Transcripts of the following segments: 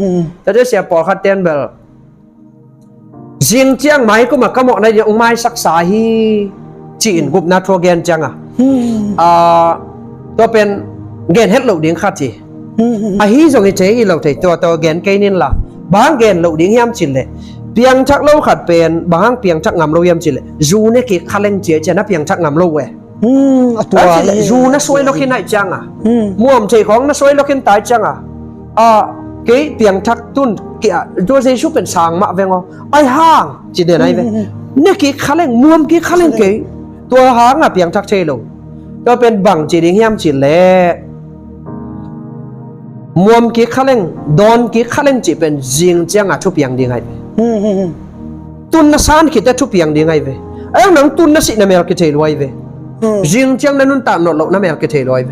ອືມ ແຕ່ເຈົ້າເສຍປອກຄັດແຕນແບບ ຊິງຈຽງໄໝ ກຸມາກະເໝາະໃນດຽວອົງໄມ້ສັກສາຮີ ຈີນກຸບນາໂທແກນຈັງອະ ອືມ ອ່າ ຕົວເປັນແກນເຮັດໂລກດິງຄັດທີ ອືມ ອາຮີ ຊົງເຮັດເຈອີໂລກໄທຕົວ ຕົວແກນໄກນິນລະ ບາງແກນໂລກດິງຫຽມຈິນແລະ ປຽງທັກໂລກຄັດເປັນ ບາງປຽງທັກງາມໂລກຫຽມຈິນແລະ ຢູເນກິຄາເລັງເຈຈະນະ ປຽງທັກງາມໂລກແວ ອືມ ອາຕົວ ເອີ ຈິລະ ຢູນະຊ່ວຍໂລກຄິນໄດ້ຈັງອະ ອືມ ມ່ວມເຈຂອງນະຊ່ວຍໂລກຄິນຕາຍຈັງອະ ອາ ເກຍປຽງທັກຕຸນ ເກຍ ຕົວເຢຊູເປັນສາງມະແວງອອ ໄອຫາງ ຈິເດໄນເວ ອືມ ເນກິຄາເລັງ ມ່ວມກິຄາເລັງເກຍ ຕົວຫາງອະປຽງທັກເທໂລ ຕົວເປັນບັງຈີດິງຫຽມຈິນແລະ ມ່ວມກິຄາເລັງ ດອນກິຄາເລັງຈິເປັນ ຊິງຈຽງອາທຸປຽງດິງໄອເວ ອືມ ຕຸນນະຊານຄິດແຕ່ທຸບພຽງດີງໄອເວ ອາຍັງໜັງຕຸນນະຊິນະແມວກະເທລວຍເວ ອືມ ຊິງຈຽງນະນຸນຕານໂນດໂລນະແມວກະເທລວຍເວ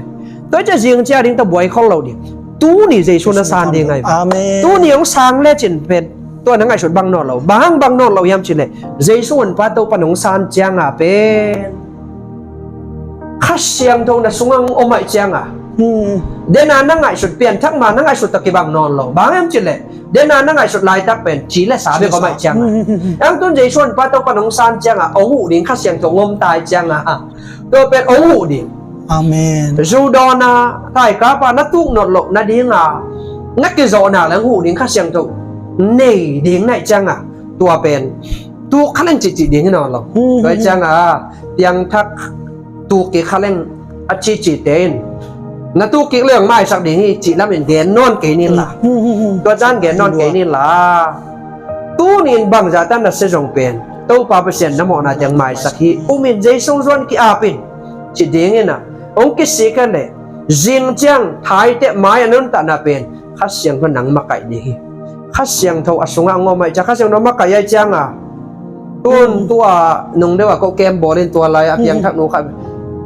ໂດຍຈະຊິງຈຽງດິງຕະບວຍຂອງເຮົາດີ ຕູນີ້ເຢຊູນະຊານດີງໄອເວ ອາເມນ ຕູນີ້ອົງຊາງແລຈິນເປັນ ຕົວນະໄງສຸດບັງໂນດໂລ ບັງ ບັງໂນດໂລຍາມຊິເລ ເຢຊູອັນປາໂຕປະນົງຊານຈຽງອາເປນ ຄະສຽງໂທນະຊຸງອັງໂອໄມຈຽງອາ ອືມ ເດນານະໄງສຸດປ່ຽນທັກມານະໄງສຸດຕະກິບັງໂນດໂລ ບັງຍາມຊິເລ ເດນານະໄງສຸດລາຍຕັກເປັນຈີແລສາເບກອໄມຈຽງ ອືມ ອັງຕຸນເຈຊົນປາໂຕປະນົງຊານຈຽງອາ ໂອຫູດິງຄະສຽງໂທງົມຕາຍຈຽງອາ ໂຕເປັນໂອຫູດິງ ອາເມນ ຊູດອນາ ຕາຍກາປານະຕຸກໂນດໂລນະດີງາ ນັກກິໂຈນາແລງຫູດິງຄະສຽງໂທເນດີງໄນຈຽງອາ ຕົວເປັນ ຕູຄະເລັງຈິຈິດີງໂນດໂລ ອືມ ໂດຍຈຽງອາ ຕຽງທັກ ຕູກິຄະເລັງ ອາຈິຈິເຕນ ນະຕູກິເລື່ອງໄມ້ສັກດີງ ຈິລະເປັນແກນນອນເກນິນລາ ອືມ ຕົວຈານແກນນອນເກນິນລາ ຕູນິນບັງຈາຕັນນະເຊຈົງເປັນ ໂຕປາປະເຊນນະໂມນາຈັງໄມ້ສັກຮີ ອຸມິນເຈຊົງຈວນກິອາປິນ ຈິດີງນະ ອົງກິຊິກະເລ ຈິງຈຽງ ທາຍເຕະໄມ້ອະນຸນຕະນະເປັນ ຄະສຽງພະນັງມະໄກດີ ຄະສຽງໂທອະສຸງອະງົມໄອຈາ ຄະສຽງໂທມະໄກໄອຈາງອາ ຕຸນ ອືມ ຕົວໜຸ່ງເດວະໂກແກມບໍເລນຕົວໄລອະ ອືມ ປຽງທັກໜູຄະ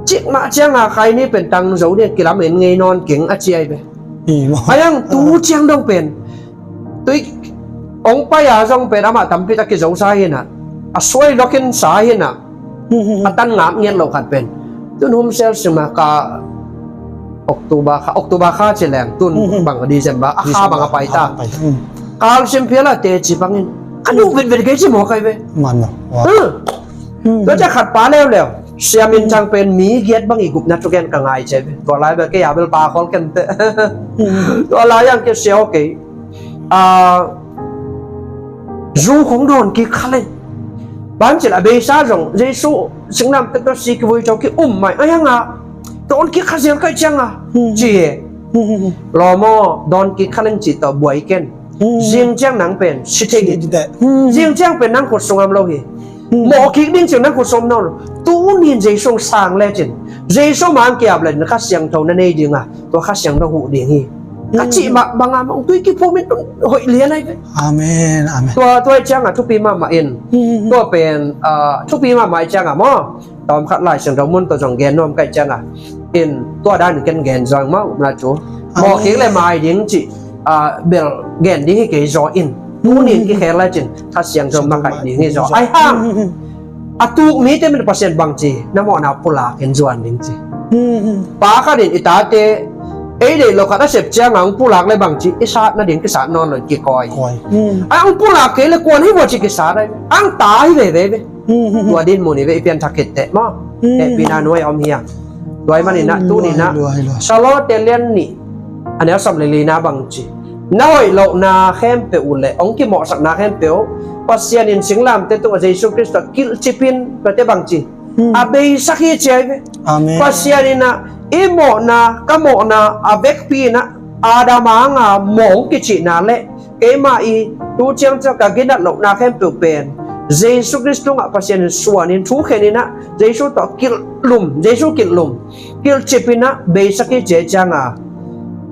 ຈິກມະຈຽງອາໄຄນີ້ເປັນຕັງໂຈເດກກິລຳເອັນເງຍນອນເກັງອາຈຽຍເປ ອາຍັງຕູຈຽງດົງເປັນ ຕຸຍ ອົງປາຍາຈົງເປັນອະມະຕຳປິດອະກິໂຈຊາເຮນະ ອະຊ່ວຍລອກເຫັນສາເຮນະ ອືມ ອາຕັນງາບງຽນໂລກຄັນເປັນ ຕຸນໂຮມເຊລຊິມາກາ ອອກໂຕບາຄາ ອອກໂຕບາຄາຊິແລງ ຕຸນ ອືມ ບັງດີເຊັມບາ ອາຄາບັງອະໄປຕາ ອືມ ກາລຊິມເພລາເຕຈິບັງອິນ ອະນຸເວັນເວັນເກຈິມໍໄຄເວ ມັນເນາະ ເອີ ອືມ ໂດຍຈະຂັດປາແລ້ວແລ້ວ ສຽມິນ ອືມ ຈັ່ງເປັນມີກຽດບັງອີກຸບນະທຸກແກນກະງາຍໃຈເວ ຕົວລາຍເບເກຍາເບລປາຄອລກັນເຕ ອືມ ຕົວລາຍຍັງເກສຽວເກ ອາ ຢູຂອງດອນກິຄາເລັງ ບານຈິລະເບຊາຈົງ ເຢຊູ ຊິງນຳເຕັກໂຕຊີກິວຸຍໂຈກິອຸມໄມ ອາຍັງອາ ດອນກິຄາເຊັງໄກຈຽງອາ ອືມ ຈິ ອືມ ລໍມໍ ດອນກິຄາເລັງຈິຕະບວຍເກັນ ອືມ ຊິງຈຽງໜັງເປັນ ຊິເທກິ ອືມ ຊິງຈຽງເປັນໜັງຂຸດສົງອຳໂລຫີ ອືມ ໝໍກິກດິງຈິງໜັງຂຸດສົງນອນ ຕູນິນເຢຊູສາງແລຈິນ ເຢຊູມາງກິອາບແລຈິນ ຄະສຽງໂທນະເນດີງອາ ຕົວຄະສຽງໂທຫູດີງ ອືມ ກະຈິມະບັງອາມ ຕຸຍກິພູມິນຕຸນ ໂຫຍເລຍໄລ ອາເມນ ອາເມນ ຕົວ ຕົວຈຽງອາທຸປີມາມາເອັນ ອືມ ຕົວເປັນ ເອີ ທຸປີມາມາຈຽງອາໝໍ ຕອມຂັດລາຍສຽງໂທມຸນຕົວຈອງແກນນອມໄກຈຽງອາ ເອັນ ຕົວດານແກນແກນຈອງມາອຸມລາຈູ ອາເມນ ໝໍເຄກແລມາຍດິງຈິ ອາ ເບລແກນດິງເກຈອອິນ ອືມ ຕູນິນກິແຄລາຈິນ ຄະສຽງໂທມາໄກດິງເກຈອ ອືມ ໄອຫາງ ອືມ ອາຕູກມີແຕ່ມັນປະເຊັນບັງຈີ ນະໝໍນາປຸລາກເຫັນຈວນດິງຈີ ອືມ ປາຄະດິນອີຕາເຕ ເອເດໂລຄະຕະເຊັບຈຽງອາ ອາງປຸລາກແລບັງຈີ ອີສາດນະດິງກິສາດນອນໂລນກິກອຍ ກອຍ ອືມ ອາງປຸລາກເກລະກວນໃຫ້ບໍ່ຈິກິສາດໄດ້ ອາງຕາຍເວເວເວ ອືມ ຕົວດິນໝູນີ້ເວ ອີປຽນທັກເຮັດແຕະໝໍ ອືມ ແຕະປີນາໜ່ວຍອອມເຮຍ ດວຍມານີ້ນະ ອືມ ຕູນີ້ນະ ລວຍ ລວຍ ຊະລໍເຕລຽນນີ້ ອາແນວສຳເລັດລີນາບັງຈີ ນະຫອຍໂລນາແຄມເປວອຸແລ ອົງກິເໝາະສັກນາແຄມເປວ ປະເຊຍນິນສິງລາມເຕຕຸງອາເຈຊູຄຣິສຕະກິລຈິປິນ ປະເຕບັງຈີ ອືມ ອາເບສັກຮີເຈຍ ອາເມນ ປະເຊຍນິນະ ອີໂມະນາ ກະໂມະນາ ອາເບກປີນະ ອາດາມາງາ ໝອງກິຈິນາແລ ເກມາອີ ຕູຈຽງຈະກະກິນະໂລກນາແຄມເປີເປນ ເຢຊູຄຣິສຕຸງອະປະເຊນສວນນິນທູເຄນິນະ ເຢຊູຕະກິລລຸມ ເຢຊູກິລລຸມ ກິລຈິປິນະ ເບສະກິເຈຈາງອາ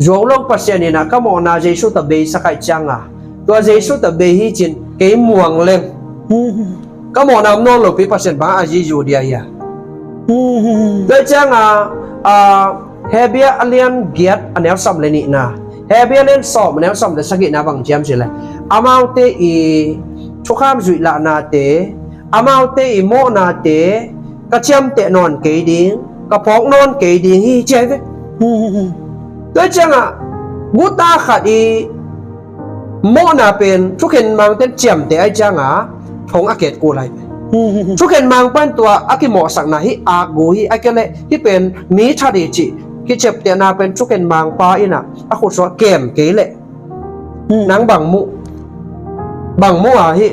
ໂຍງລົງປະເຊນນິນະ ກະໝໍນາເຢຊູຕະເບສະໄກຈາງອາ ຕົວເຢຊູຕະເບຮີຈິນ ເກມວງເລັງ ກະໝໍນາມນອນໂລປີປະເຊນບາອາຈີຢູເດຍ ໂດຍຈາງອາ ອາ ເຮເບຍອາລຽນກຽດອາແນວສຳເລນິນາ ເຮເບຍລຽນສອບອາແນວສຳເລສະກິນາບັງຈຽມຊິແລ ອາມາວເຕອີ ທຸຄາມຈຸຍລະນາເຕ ອາມາວເຕອີໂມະນາເຕ ກະຈຽມເຕນອນເກດີ ກະປອກນອນເກດີຮີເຈເວ ໂດຍຈາງອາ ບຸຕາຂະດີ Mawhna pen thukhen mang ten chiamteh ahi chianga thong a ket kul ahi. Thukhen mang pen tua a kimawhsakna hi akgu hi, ahih kei leh hi pen mi that hi chih kichiamtehna pen thukhen mang pa in a, a khut suah kem kei leh. Nang bang mu, bang mu a hi,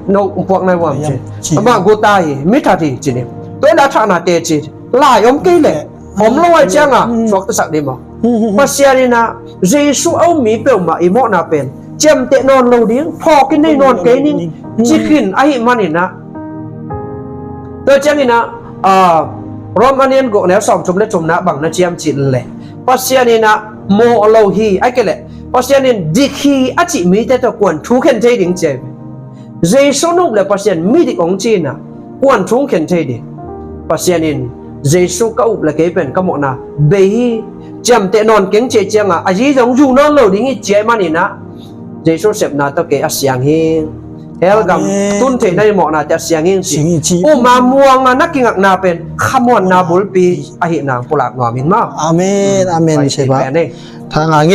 no puak nai wam chi. Bang gu ta hi, mi that hi chi ni. Tua na thatna te chi. Lai om kei leh. Om lo ahi chianga suaktasak di maw? Pasian in a, Jesu a um mi peuhmah i mawhna pen chiamteh nawn lo ding, phawk in nei nawn kei ning, chi khin ahih manin a. Tua chiangin a, a, Rom a lian guk neu sawmthum le thumna bang na chiam chih leh, Pasian in a mawh lo hi, ahih kei leh Pasian in dik hi a chih mite toh kuan thukhen thei ding chi. Jesu a um leh Pasian mi dik hong chi in a, kuan thukhen thei ding. Pasian in Jesu ka up leh kei pen ka mawhna bei hi, chiamteh nawn keng chi chianga, a ji zong zu nawn lo ding hi chi ahih manin a, Jesu sepna toh kei a siang hi. Hell gam tun theihna i mawhna te a siang hi chi. Uma muanga na kingakna pen khamuanna bulpi ahi nang pulak nuam in maw? Amen, amen. Thang a nge.